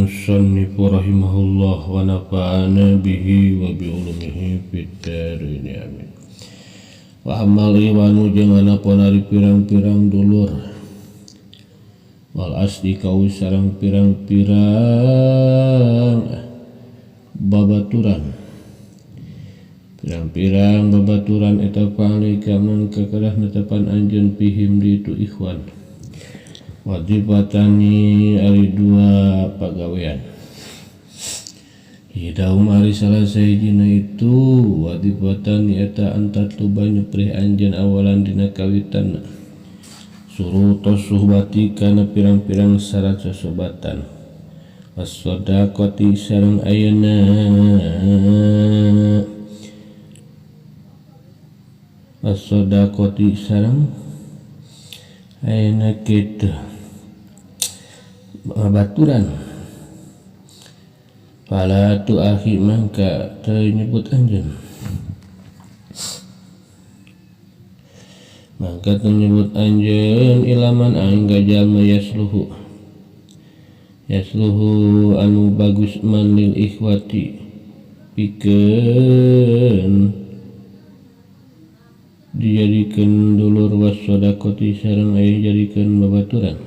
Al-musannif rahimahullah wa nafa'ana bihi wa bi ulumihi fid dharain amin. Wa amal iwanu jeung anapun ari pirang-pirang dulur wal asdi kau sareng pirang-pirang babaturan pirang-pirang babaturan eta fa'alika mangka kedah netepan anjeun pihim di itu ikhwan wajibatani ari dua pagawean. Hidaum ari salah sahijina itu wajibatani eta antatluba nyuprih anjeun awalan dina kawitan surutos suhbati kana pirang-pirang syarat sosobatan was-shadaqati sareng ayeuna was-shadaqati sareng ayeuna kitu baturan fala tu akhi mangka teu nyebut anjeun mangka teu nyebut anjeun ilaman aing ka jalma yasluhu yasluhu anu bagus man lil ikhwati pikeun dijadikeun dulur was-shadaqati sareng aya dijadikeun babaturan.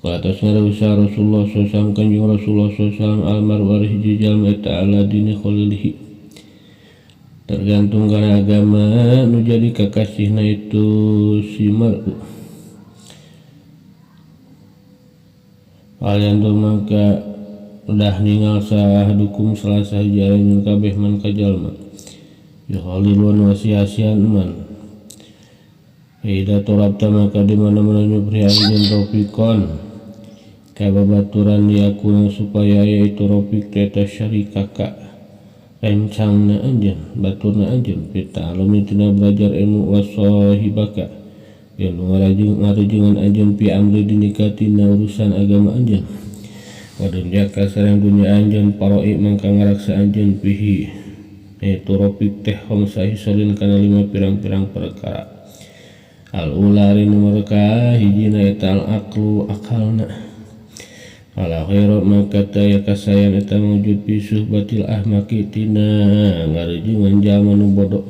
Qala tasna Rasulullah sallallahu alaihi wasallam kanjeng Rasulullah sallallahu alaihi wasallam almaru ari hiji jalma eta ala dini khalilihi tergantung kana agama nu jadi kakasihna itu si mar'u. Kalian tuh maka udah ningal sahadukum salah sahiji aranjeun kabeh man ka jalma yukhalilun wasiasian man ida torabta maka di mana-mana nyupri anjeun rofiqon ka babaturan yakuna supaya aya itu rofiq teh syarikaka rencangna anjeun baturna anjeun pita'alumi tina belajar ilmu wasahibaka jeung ngarujengan anjeun pi amri dinika tina urusan agama anjeun wa dunyaka sareng dunya anjeun paroi mangka ngaraksa anjeun pihi itu rofiq teh khamsa hisalin kana lima pirang-pirang perkara. Al ula ari nomor ka hijina eta al aqlu akalna ala khairu maka taya kasayan eta mawujud fi suhbatil ahmaqi tina ngarujengan jalma nu bodoh.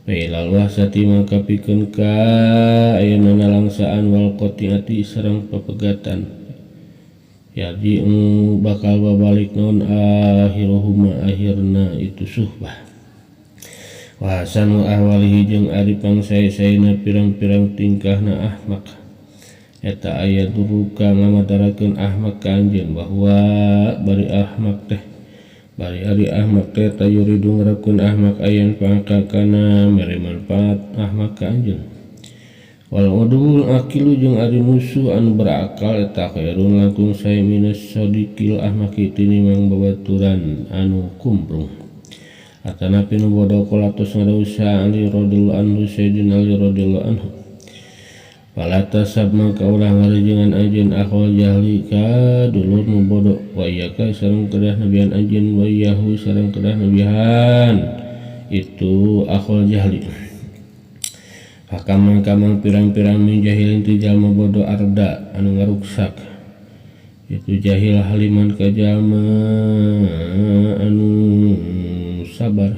Ilal wahsati maka pikeun ka ayeuna nalangsaan wal qati'ati sareng pepegatan yarji bakal babalik naon akhiruhuma akhirna itu suhbah. Wa hasanu ahwalihi jeung ari pangsae-saena pirang-pirang tingkahna ahmaq eta aya duruka ngamadarakeun ahmaq ka anjeun bahwa bari ahmaq teh bari ari ahmaq teh tayuridu ngarakeun ahmaq ayan pangka kana mere manfaat ahmaq ka anjeun. Wal udul aqilu jeung ari musuh anu berakal eta khairun langkung sae minas sadiqil ahmaqi tinimang babaturan anu kumprung. Atanapi nu bodoh kolatus ngadosa Ali radhiyallahu anhu Sayyidina Ali radhiyallahu anhu. Fala tasab maka ulah ngarejengan anjeun akhol jahli ka dulur nu bodoh wa iyyaka sareng kedah nabian anjeun wa iyyahu sareng kedah nabihan itu akhol jahli. Hakamang-kamang pirang-pirang min jahilin ti jalma bodoh arda anu ngaruksak itu jahil haliman ka jalma anu sabar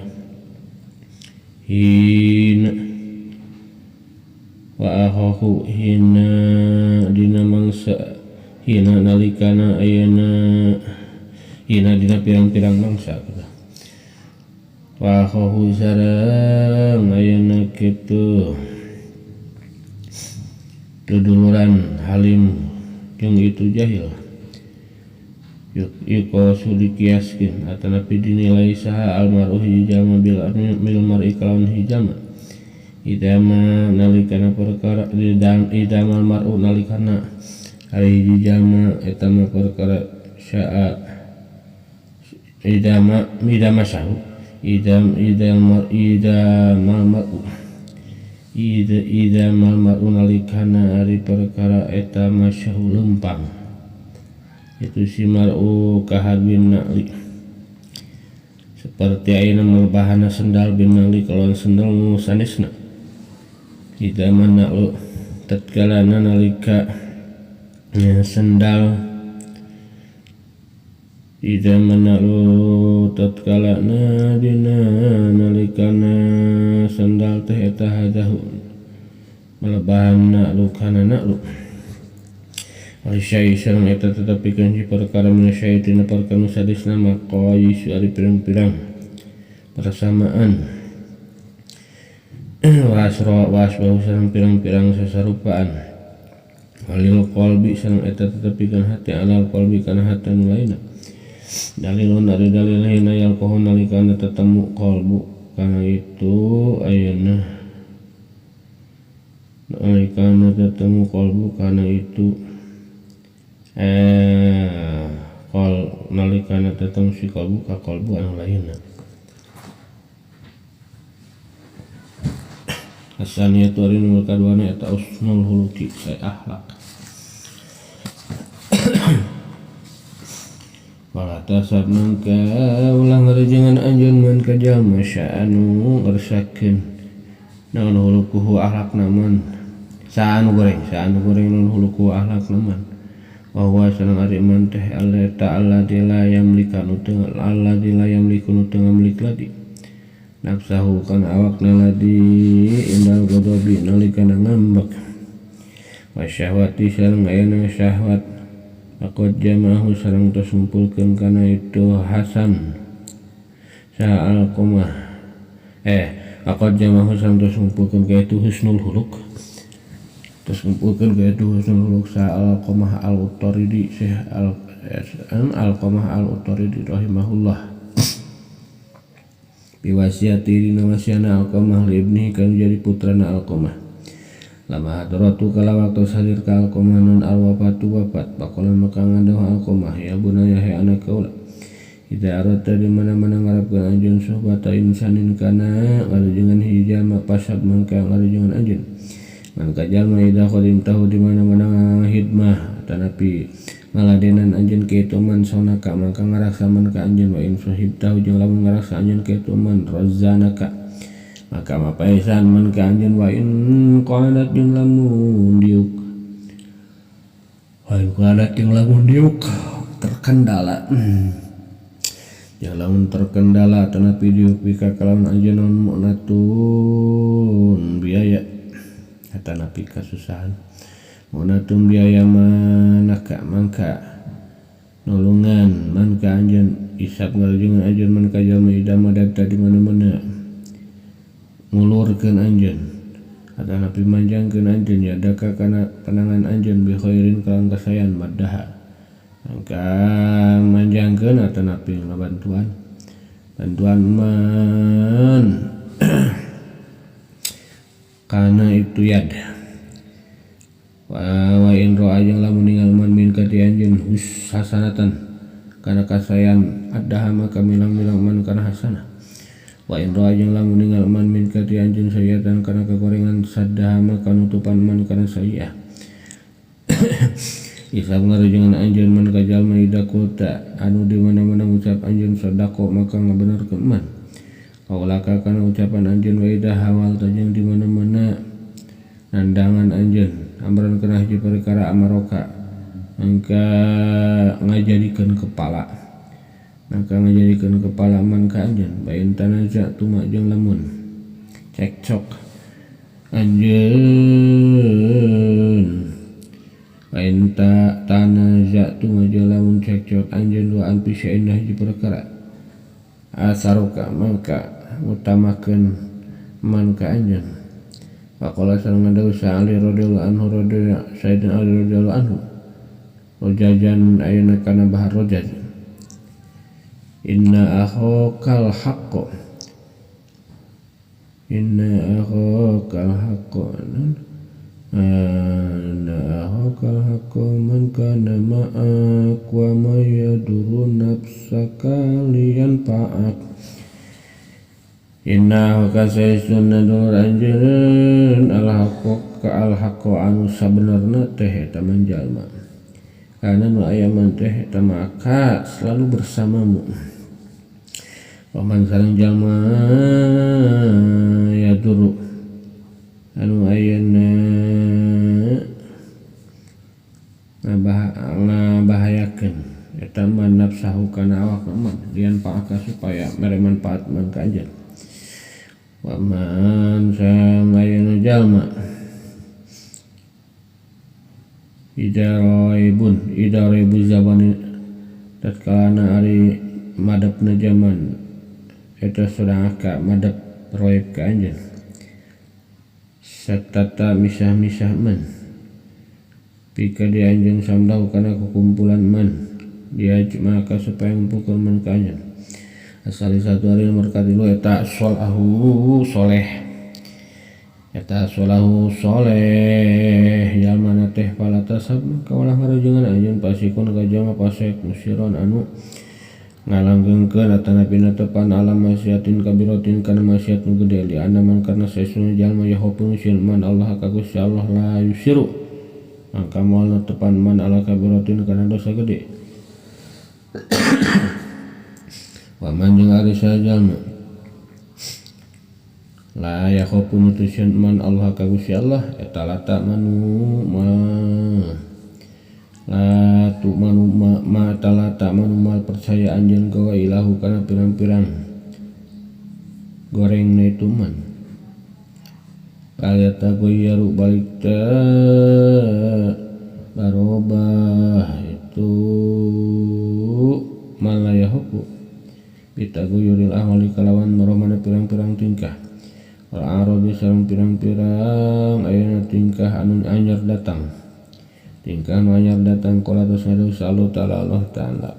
hina wa akhahu hina dina mangsa hina nalikana ayeuna hina dina pirang-pirang mangsa wa akhahu sareng ayeuna kitu duduluran halim jeung itu jahil yuqasu dikiaskeun atanapi dinilai saha almaru hiji jalma bil mar'i kalawan hiji jalma idama nalikana perkara idama almaru nalikana ari hiji jalma eta mah perkara syaa idama idama sahu idam idam idama almaru idama almaru nalikana ari perkara eta mah syahu lempang itu si mar'u kahadwin na'li seperti ayeuna melebahana sendal bin na'li kalawan sendal nu sanesna idama na'lu tatkalana nalika sendal Ida manalu tatkala na dina nalikana sandal teh eta hadahu melebahan naklu kana naklu Aisyah sareng eta tetepikeun si perkara minasyai tina perkara nu sadisna maqayis ari pirang-pirang persamaan wasra wasbau sareng pirang-pirang sasarupaan walil qalbi sareng eta tetepikeun hati alal qalbi kana hati anu lainna dalilun ari dalil hina yalqahu nalikana tetemu qalbu kana itu ayeuna nalikana tetemu qalbu kana itu qol nalikana tetemu si qalbu ka qalbu anu lainna. Asaniyatu ari nu kaduana eta usnul huluki saya akhlak. Wala tasab mangka ulah ngarejengan anjeun man ka jalma sya'anu ngersakeun naon hulukuhu akhlakna man saanu goreng naon hulukuhu akhlakna man wa huwa sareng ari man teh Allah ta'ala la yamlika nu teu Allah la yamliku nu teu ngamlik ladi nafsahu kana awakna ladi indal ghadabi nalikana ngambek wa syahwati sareng ayana syahwat akad jamahu sareng tos ngumpulkeun kana itu Hasan saha Alqamah akad jamahu sareng tos ngumpulkeun ka itu husnul huluk tos ngumpulkeun ka itu husnul huluk saha Alqamah al-Utaridi Syekh Alqamah al-Utaridi rahimahullah biwasiati dina wasiana Alqamah li ibnihi kana jadi putrana Alqamah lama hadratu kala waktu hadir ka Alqamah nun alwafatu wafat faqala maka ngadawah Alqamah ya bunaya he anak kaula idza aradta di mana-mana ngarepkeun anjeun suhbata insanin kana ngarujengan hiji jalma pasab mangka ngarujengan anjeun mangka jalma idza khadimtahu di mana-mana hidmah tanapi ngaladenan anjeun ka itu man sonaka mangka ngaraksa man ka anjeun wa in sahibtahu jeung lamun ngaraksa anjeun ka itu man razanaka maka mapaisan man ka anjeun wa in qalat jeung lamun diuk wa in qalat jeung lamun diuk terkendala jeung lamun terkendala tanapi diuk bika kalawan anjeun mu'natun biaya tanapi kasusahan mu'natun biaya manaka mangka nulungan man ka anjeun isap ngarujengan anjeun man ka jalma idama dabta di mana-mana ngulurkeun anjeun atanapi manjangkeun anjeun yadaka kana panangan anjeun bi khairin kalang kasayan maddaha mangka manjangkeun atanapi ngabantuan bantuan man kana itu yad wa in ra'a jeung lamun ningal man min ka ti anjeun hus hasanatan kana kasayan addaha maka milang-milang man kana hasanah wa in ra'a jeung lamun ningal man min ka ti anjeun sayiatan kana kagorengan saddaha maka nutupan man kana sayiah isab ngarujengan anjeun man ka jalma ida kota anu di mana-mana ngucap anjeun sadaqo maka ngabenerkeun man kaulaka kana ucapan anjeun wa ida hawal jeung di mana-mana nandangan anjeun amran kana hiji perkara amaroka mangka ngajadikeun kepala maka ngajadikeun kepala man ka anjeun bain tanaja tuma jeung lamun cekcok anjeun bain ta tanaja tuma jeung lamun cekcok anjeun wa an pisain hiji perkara asaruka mangka ngutamakeun man ka anjeun faqala sareng ngadawuh sa Ali radhiyallahu anhu radhiyallahu Sayyidina Ali radhiyallahu anhu rojajan ayeuna kana bahar rojaj inna akhakal haqqo inna akhakal haqqo inna akhakal haqqo man kana ma'ak wa ma yadurru nafsaka liyanfa'ak inna kasaisuna dulur anjeun al haqqo ka al haqqo anu sabenerna teh eta man jalma kana nu aya man teh eta maka selalu bersamamu paman sareng jalma yaduru anu ayeuna ngabahayakeun Eta man nafsahu kana awakna man lian paaka supaya mere manfaat man ka anjeun. Wa man sang ayeuna jalma ida raibun ida raibu zamani tatkalana ari madepna zaman eta sudangaka madep roib ka anjeun satata misah-misah man pika di anjeun samdahu kana kukumpulan man dia maka supaya ngumpulkeun man ka anjeun. Asali satu hari nomor katilu eta solahu soleh eta solahu soleh jalmana teh palatasab maka ulah ngarujengan anjeun pasikun ka jalma pasek musiron anu ngalanggengkeun atanapi netepan alam maksiatin kabiratin kana maksiat nu gede li anaman karena saestuna jalma yahopun sieun man Allah ka Gusti Allah la yusiru maka moal netepan man ala kabiratin kana dosa gede. Wa man jeung ari sajalma la yakhafun sieun man Allah ka Gusti Allah eta lata manu ma la tu manu ma talata manu mal percaya anjeun ka ilahu kana pirang-pirang gorengna itu man kaliata goyaru balik teh barobah itu malayahuku bitaguyuril ahwali kalawan maromana pirang-pirang tingkah wal arabi sareng pirang-pirang ayeuna tingkah anu anyar datang tingkah anu anyar datang qala tos ngadu Allah taala Allah taala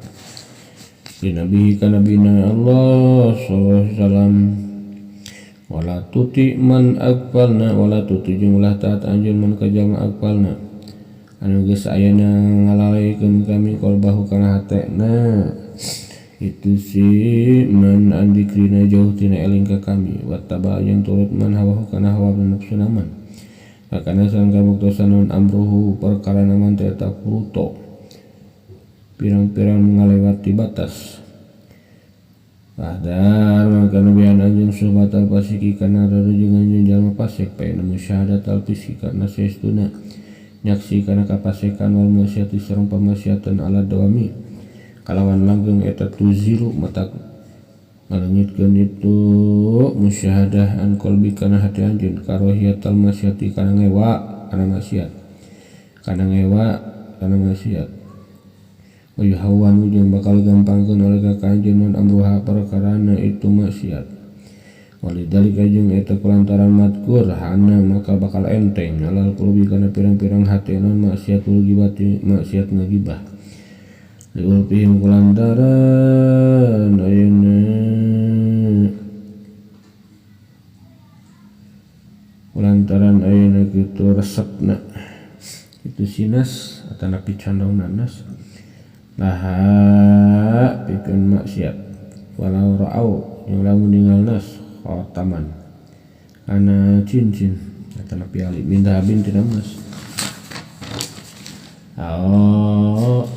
li nabihi ka nabina Allah sallallahu alaihi wasallam wala tuti man aqbalna wala tuti jeung ulah taat anjeun man ka jalma aqbalna anu geus ayeuna ngalaleikeun kami qalbahu kana hatena itu si man andikrina jauh tina eling ka kami wattaba jeung turut man hawahu kana hawa nafsu man makana sareng kabuktosan non amruhu perkara man teh eta furuto pirang-pirang ngalewati batas Fahdar maka nabian anjeun suhbatal fasiki kana rarujung anjeun jalma fasik pa inna musyahadatal fisiki karena saestuna nyaksi kana kapasekan wal maksiati sareng pamaksiatan ala dawami kalawan langgeng eta tuzilu mata ngalengitkeun itu musyahadah an qalbi kana hati anjeun karohiyatal maksiati kana ngewa kana maksiat kana ngewa kana maksiat wa yuhawwanu jeung bakal gampangkeun oleh ka anjeun non amruha perkarana itu maksiat walidalika jeung eta kulantaran madkur hana maka bakal enteng alal qulubi kana pirang-pirang hati non maksiatul gibati maksiat ngagibah liulpihim kulantaran ayeuna kulantaran ayeuna kitu resepna itu sinas atanapi condong nanas laha pikeun maksiat walau ra'au jeung lamun ningal nas khataman kana cincin atanapi ali min dahabin tina emas ao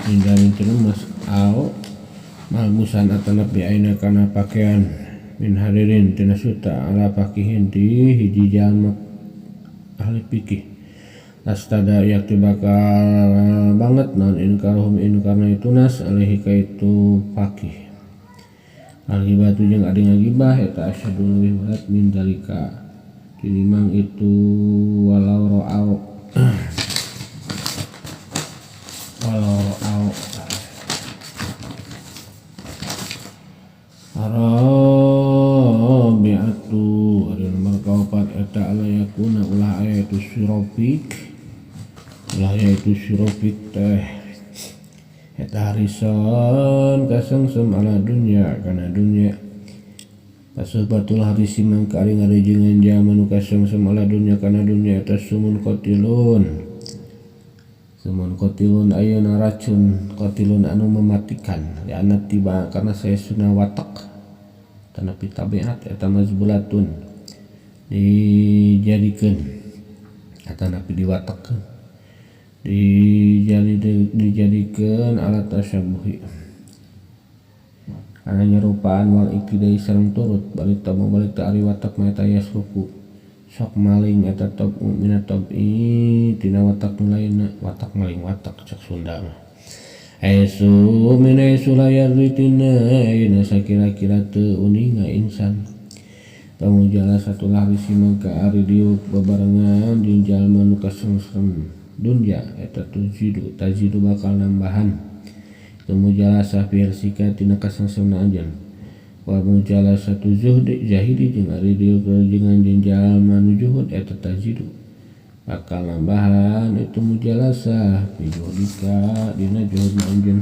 min dahabin tina emas ao malmusan atanapi aina kana pakaian min haririn tina suta ala fakihin ti hiji jalma ahli fikih lastada yakti bakal banget non inkaruhum inkarna itu nas alaihi ka itu fakih al-ghibatu jeung ari ngagibah eta asyadu leuwih berat min dalika tinimang itu walau ra'au walau ra'au arabi'atu ari nomor kaopat eta ala yakuna ulah aya itu sirofik ulah yaitu sirofik teh eta harisan kasengsem ala dunya kana dunya pasuhbatul harisi mangka ari ngarejengan jalma nu kasengsem ala dunya kana dunya eta sumun qatilun ayeuna racun qatilun anu mematikan lianna tiba karena saestuna watak tanapi tabiat eta mazbulatun dijadikeun atanapi diwatekkeun dijadikeun alat tasyabuhi kana nyerupaan wal iktidai sareng turut balik tamu balik ta ari watak mah eta yasluku Sok maling eta tob'u mina tob'i tina watak nu lainna, watak maling watak cek Sunda mah. Haitsu min haitsu la yadri tina ayeuna sakira-kira teu uninga insan. Pamujalasatulah risi mangka ari diuk babarengan jeung jalma nu kasengsem dunya eta tuzidu tazidu bakal nambahan itu mujalasah fi hirsika tina kasengsemna anjeun. Wa mujalasatu zuhdi zahidi jeung ari diuk jeung jalma nu zuhud eta tazidu bakal nambahan itu mujalasah fi zuhdika dina zuhudna anjeun.